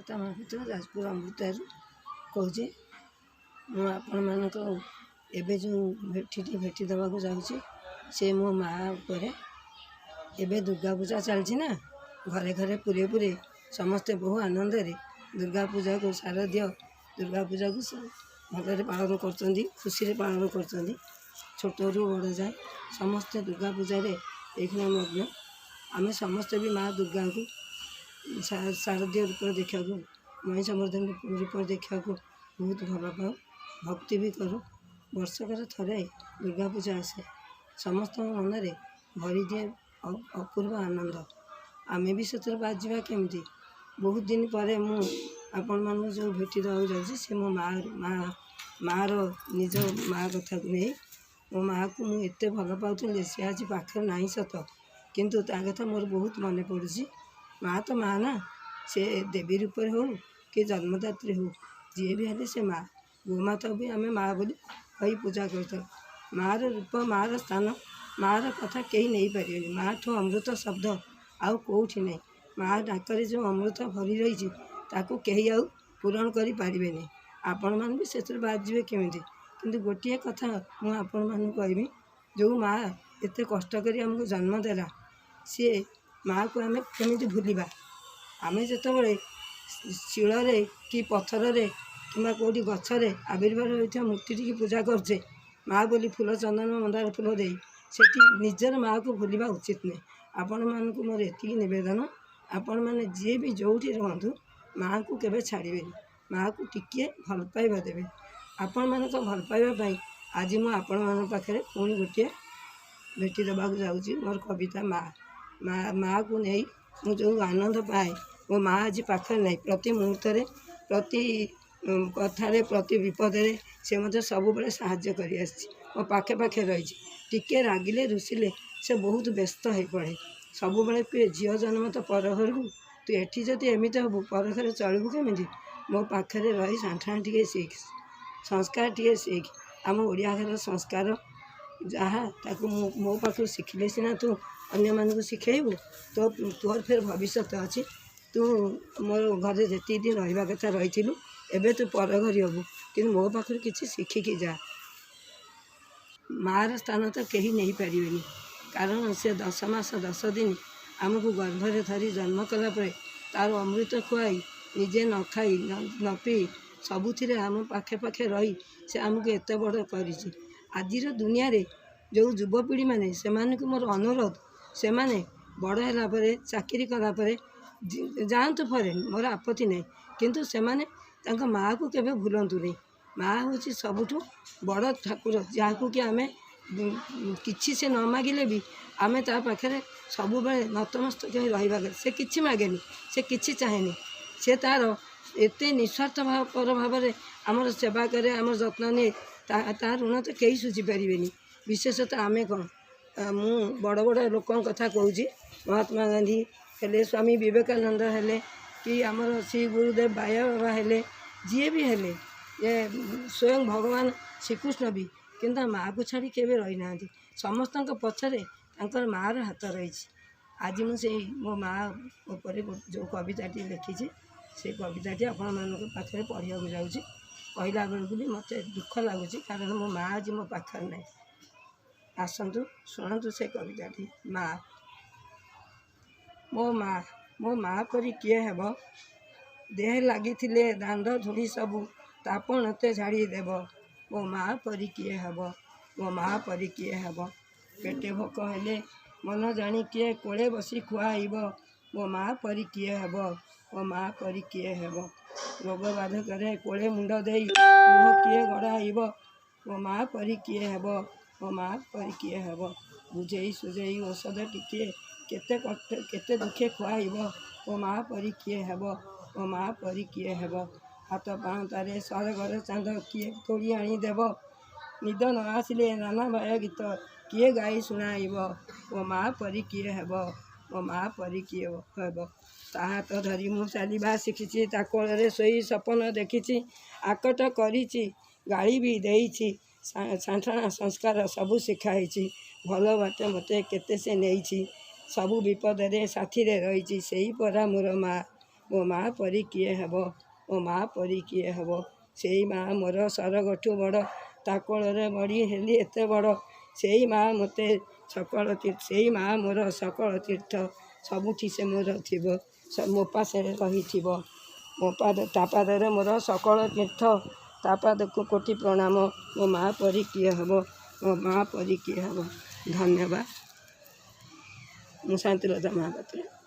ଲତା ମହାପାତ୍ର, ଯାଜପୁର ଅମୃତାରୁ କହୁଛି। ମୁଁ ଆପଣମାନଙ୍କ ଏବେ ଯେଉଁ ଭେଟିଟି ଭେଟି ଦେବାକୁ ଯାଉଛି, ସେ ମୋ ମା' ଉପରେ। ଏବେ ଦୁର୍ଗା ପୂଜା ଚାଲିଛି ନା, ଘରେ ଘରେ ପୁରେ ପୁରେ ସମସ୍ତେ ବହୁ ଆନନ୍ଦରେ ଦୁର୍ଗା ପୂଜାକୁ, ଶାରଦୀୟ ଦୁର୍ଗା ପୂଜାକୁ ଭଲରେ ପାଳନ କରୁଛନ୍ତି, ଖୁସିରେ ପାଳନ କରୁଛନ୍ତି। ଛୋଟରୁ ବଡ଼ ଯାଏ ସମସ୍ତେ ଦୁର୍ଗା ପୂଜାରେ ଏଇକ୍ଷିଣା ମଗ୍ନ। ଆମେ ସମସ୍ତେ ବି ମା' ଦୁର୍ଗାଙ୍କୁ ଶାରଦୀୟ ରୂପରେ ଦେଖିବାକୁ, ମହିଷମର୍ଦ୍ଦିନୀ ରୂପରେ ଦେଖିବାକୁ ବହୁତ ଭଲ ପାଉ, ଭକ୍ତି ବି କରୁ। ବର୍ଷକରେ ଥରେ ଦୁର୍ଗା ପୂଜା ଆସେ, ସମସ୍ତଙ୍କ ମନରେ ଭରିଦିଏ ଅପୂର୍ବ ଆନନ୍ଦ। ଆମେ ବି ସେଥିରେ ବାଜିବା କେମିତି? ବହୁତ ଦିନ ପରେ ମୁଁ ଆପଣମାନଙ୍କୁ ଯେଉଁ ଭେଟି ଦେବାକୁ ଯାଉଛି, ସେ ମୋ ମା, ମା ମାଆର ନିଜ ମା' କଥାକୁ ନେଇ। ମୋ ମାଆକୁ ମୁଁ ଏତେ ଭଲ ପାଉଥିଲି, ସେ ଆଜି ପାଖରେ ନାହିଁ ସତ, କିନ୍ତୁ ତା କଥା ମୋର ବହୁତ ମନେ ପଡ଼ୁଛି। ମା' ତ ମା' ନା, ସେ ଦେବୀ ରୂପରେ ହଉ କି ଜନ୍ମଦାତ୍ରୀ ହଉ, ଯିଏ ବି ହେଲେ ସେ ମା'। ଗୋମାତା ବି ଆମେ ମା' ବୋଲି କହି ପୂଜା କରିଥାଉ। ମାଆର ରୂପ, ମାଆର ସ୍ଥାନ, ମାଆର କଥା କେହି ନେଇପାରିବେନି। ମାଆଠୁ ଅମୃତ ଶବ୍ଦ ଆଉ କେଉଁଠି ନାହିଁ। ମା' ଡାକରେ ଯେଉଁ ଅମୃତ ଭରି ରହିଛି, ତାକୁ କେହି ଆଉ ପୂରଣ କରିପାରିବେନି। ଆପଣମାନେ ବି ସେଥିରୁ ବାଦ୍ ଯିବେ କେମିତି? କିନ୍ତୁ ଗୋଟିଏ କଥା ମୁଁ ଆପଣମାନଙ୍କୁ କହିବି, ଯେଉଁ ମା' ଏତେ କଷ୍ଟ କରି ଆମକୁ ଜନ୍ମ ଦେଲା, ସିଏ ମାଆକୁ ଆମେ କେମିତି ଭୁଲିବା? ଆମେ ଯେତେବେଳେ ଶିଳରେ କି ପଥରରେ କିମ୍ବା କେଉଁଠି ଗଛରେ ଆବିର୍ଭାବ ହୋଇଥିବା ମୂର୍ତ୍ତିଟିକି ପୂଜା କରୁଛେ ମା' ବୋଲି, ଫୁଲ ଚନ୍ଦନ ମନ୍ଦାର ଫୁଲ ଦେଇ, ସେଠି ନିଜର ମାଆକୁ ଭୁଲିବା ଉଚିତ ନୁହେଁ। ଆପଣମାନଙ୍କୁ ମୋର ଏତିକି ନିବେଦନ, ଆପଣମାନେ ଯିଏ ବି ଯେଉଁଠି ରୁହନ୍ତୁ, ମାଆଙ୍କୁ କେବେ ଛାଡ଼ିବେନି, ମାଆକୁ ଟିକିଏ ଭଲ ପାଇବା ଦେବେ। ଆପଣମାନଙ୍କ ଭଲ ପାଇବା ପାଇଁ ଆଜି ମୁଁ ଆପଣମାନଙ୍କ ପାଖରେ ପୁଣି ଗୋଟିଏ ଭେଟି ଦେବାକୁ ଯାଉଛି, ମୋର କବିତା ମା'। ମା' ମାଆକୁ ନେଇ ମୁଁ ଯେଉଁ ଆନନ୍ଦ ପାଏ, ମୋ ମା' ଆଜି ପାଖରେ ନାହିଁ, ପ୍ରତି ମୁହୂର୍ତ୍ତରେ, ପ୍ରତି କଥାରେ, ପ୍ରତି ବିପଦରେ ସେ ମୋତେ ସବୁବେଳେ ସାହାଯ୍ୟ କରିଆସିଛି, ମୋ ପାଖେ ପାଖେ ରହିଛି। ଟିକିଏ ରାଗିଲେ ରୁଷିଲେ ସେ ବହୁତ ବ୍ୟସ୍ତ ହେଇପଡ଼େ। ସବୁବେଳେ କୁହେ, ଝିଅ ଜନ୍ମ ତ ପର ଘରକୁ, ତୁ ଏଠି ଯଦି ଏମିତି ହେବୁ, ପର ଘରେ ଚଳିବୁ କେମିତି? ମୋ ପାଖରେ ରହି ସାଣ୍ଠଣା ଟିକେ ଶିଖ, ସଂସ୍କାର ଟିକେ ଶିଖ। ଆମ ଓଡ଼ିଆ ଘରର ସଂସ୍କାର ଯାହା, ତାକୁ ମୁଁ ମୋ ପାଖରୁ ଶିଖିଲେ ସିନା ତୁ ଅନ୍ୟମାନଙ୍କୁ ଶିଖେଇବୁ। ତୋ ତୋର ଫେର ଭବିଷ୍ୟତ ଅଛି। ତୁ ମୋର ଘରେ ଯେତିକି ଦିନ ରହିବା କଥା ରହିଥିଲୁ, ଏବେ ତୁ ପର ଘରି ହେବୁ, କିନ୍ତୁ ମୋ ପାଖରୁ କିଛି ଶିଖିକି ଯା। ମାଆର ସ୍ଥାନ ତ କେହି ନେଇପାରିବେନି, କାରଣ ସେ 10 ମାସ 10 ଦିନ ଆମକୁ ଗର୍ଭରେ ଧରି ଜନ୍ମ କଲା ପରେ ତାର ଅମୃତ ଖୁଆଇ, ନିଜେ ନ ଖାଇ ନ ପିଇ, ସବୁଥିରେ ଆମ ପାଖେ ପାଖେ ରହି ସେ ଆମକୁ ଏତେ ବଡ଼ କରିଛି। ଆଜିର ଦୁନିଆରେ ଯେଉଁ ଯୁବପିଢ଼ିମାନେ, ସେମାନଙ୍କୁ ମୋର ଅନୁରୋଧ, ସେମାନେ ବଡ଼ ହେଲା ପରେ, ଚାକିରି କଲା ପରେ ଯାଆନ୍ତୁ ଫରେନ୍, ମୋର ଆପତ୍ତି ନାହିଁ, କିନ୍ତୁ ସେମାନେ ତାଙ୍କ ମାଆକୁ କେବେ ଭୁଲନ୍ତୁନି। ମା' ହେଉଛି ସବୁଠୁ ବଡ଼ ଠାକୁର, ଯାହାକୁ କି ଆମେ କିଛି ସେ ନ ମାଗିଲେ ବି ଆମେ ତା ପାଖରେ ସବୁବେଳେ ନତମସ୍ତକ ହୋଇ ରହିବା କଥା। ସେ କିଛି ମାଗେନି, ସେ କିଛି ଚାହେଁନି। ସେ ତା'ର ଏତେ ନିସ୍ୱାର୍ଥ ପର ଭାବରେ ଆମର ସେବା କରେ, ଆମର ଯତ୍ନ ନିଏ। ତା ଋଣ ତ କେହି ଶୁଝିପାରିବେନି। ବିଶେଷତଃ ଆମେ କ'ଣ, ମୁଁ ବଡ଼ ବଡ଼ ଲୋକଙ୍କ କଥା କହୁଛି, ମହାତ୍ମା ଗାନ୍ଧୀ ହେଲେ, ସ୍ୱାମୀ ବିବେକାନନ୍ଦ ହେଲେ, କି ଆମର ଶ୍ରୀ ଗୁରୁଦେବ ବାୟା ବାବା ହେଲେ, ଯିଏ ବି ହେଲେ, ଯେ ସ୍ୱୟଂ ଭଗବାନ ଶ୍ରୀକୃଷ୍ଣ ବି କିନ୍ତୁ ତା ମାଆକୁ ଛାଡ଼ି କେବେ ରହିନାହାନ୍ତି। ସମସ୍ତଙ୍କ ପଛରେ ତାଙ୍କର ମାଆର ହାତ ରହିଛି। ଆଜି ମୁଁ ସେଇ ମୋ ମାଆ ଉପରେ ଯେଉଁ କବିତାଟି ଲେଖିଛି, ସେଇ କବିତାଟି ଆପଣମାନଙ୍କ ପାଖରେ ପଢ଼ିବାକୁ ଯାଉଛି। କହିଲା ବେଳକୁ ବି ମୋତେ ଦୁଃଖ ଲାଗୁଛି, କାରଣ ମୋ ମାଆ ଆଜି ମୋ ପାଖରେ ନାହିଁ। ଆସନ୍ତୁ, ଶୁଣନ୍ତୁ ସେ କବିତାଟି, ମା'। ମୋ ମା', ମୋ ମା' ପରି କିଏ ହେବ? ଦେହେ ଲାଗିଥିଲେ ଦାଣ୍ଡ ଧୂଳି ସବୁ ତାପଣତେ ଝାଡ଼ି ଦେବ। ମୋ ମା' ପରି କିଏ ହେବ? ମୋ ମା' ପରି କିଏ ହେବ? ପେଟେ ଭୋକ ହେଲେ ମନ ଜାଣି କିଏ କୋଳେ ବସି ଖୁଆଇବ? ମୋ ମା' ପରି କିଏ ହେବ? ମୋ ମା' ପରି କିଏ ହେବ? ରୋଗ ବାଧକରେ କୋଳେ ମୁଣ୍ଡ ଦେଇ ଲୁହ କିଏ ଗଡ଼ାଇବ? ମୋ ମା' ପରି କିଏ ହେବ? ମୋ ମା' ପରି କିଏ ହେବ? ବୁଝେଇ ସୁଝେଇ ଔଷଧ ଟିକିଏ କେତେ କଷ୍ଟ କେତେ ଦୁଃଖେ ଖୁଆଇବ? ମୋ ମା' ପରି କିଏ ହେବ? ମୋ ମା' ପରି କିଏ ହେବ? ହାତ ପାହାନ୍ତାରେ ସରଗର ଚାନ୍ଦ କିଏ ତୋଳି ଆଣିଦେବ? ନିଦ ନ ଆସିଲେ ନାନା ବାୟ ଗୀତ କିଏ ଗାଇ ଶୁଣାଇବ? ମୋ ମା' ପରି କିଏ ହେବ? ମୋ ମା' ପରି କିଏ ହେବ? ତା ହାତ ଧରି ମୁଁ ଚାଲିବା ଶିଖିଛି, ତା କୋଳରେ ଶୋଇ ସପନ ଦେଖିଛି, ଆକଟ କରିଛି, ଗାଳି ବି ଦେଇଛି, ସାଣ୍ଠଣା ସଂସ୍କାର ସବୁ ଶିଖାଇଛି, ଭଲ ବାଟ ମୋତେ କେତେ ସେ ନେଇଛି, ସବୁ ବିପଦରେ ସାଥିରେ ରହିଛି, ସେଇ ପରା ମୋର ମା'। ମୋ ମା' ପରି କିଏ ହେବ, ମୋ ମା' ପରି କିଏ ହେବ? ସେଇ ମା' ମୋର ସରଗଠୁ ବଡ଼, ତା କୋଳରେ ବଢ଼ି ହେଲି ଏତେ ବଡ଼। ସେଇ ମା' ମୋତେ ସକଳ, ସେଇ ମା' ମୋର ସକଳ ତୀର୍ଥ, ସବୁଠି ସେ ମୋର ଥିବ, ମୋ ପାଶରେ ରହିଥିବ। ମୋ ପାଦ, ତା ପାଦରେ ମୋର ସକଳ ତୀର୍ଥ, ତା ପାଦକୁ କୋଟି ପ୍ରଣାମ। ମୋ ମା' ପରି କିଏ ହେବ, ମୋ ମା' ପରି କିଏ ହେବ? ଧନ୍ୟବାଦ। ମୁଁ ଶାନ୍ତିଲତା ମହାପାତ୍ର।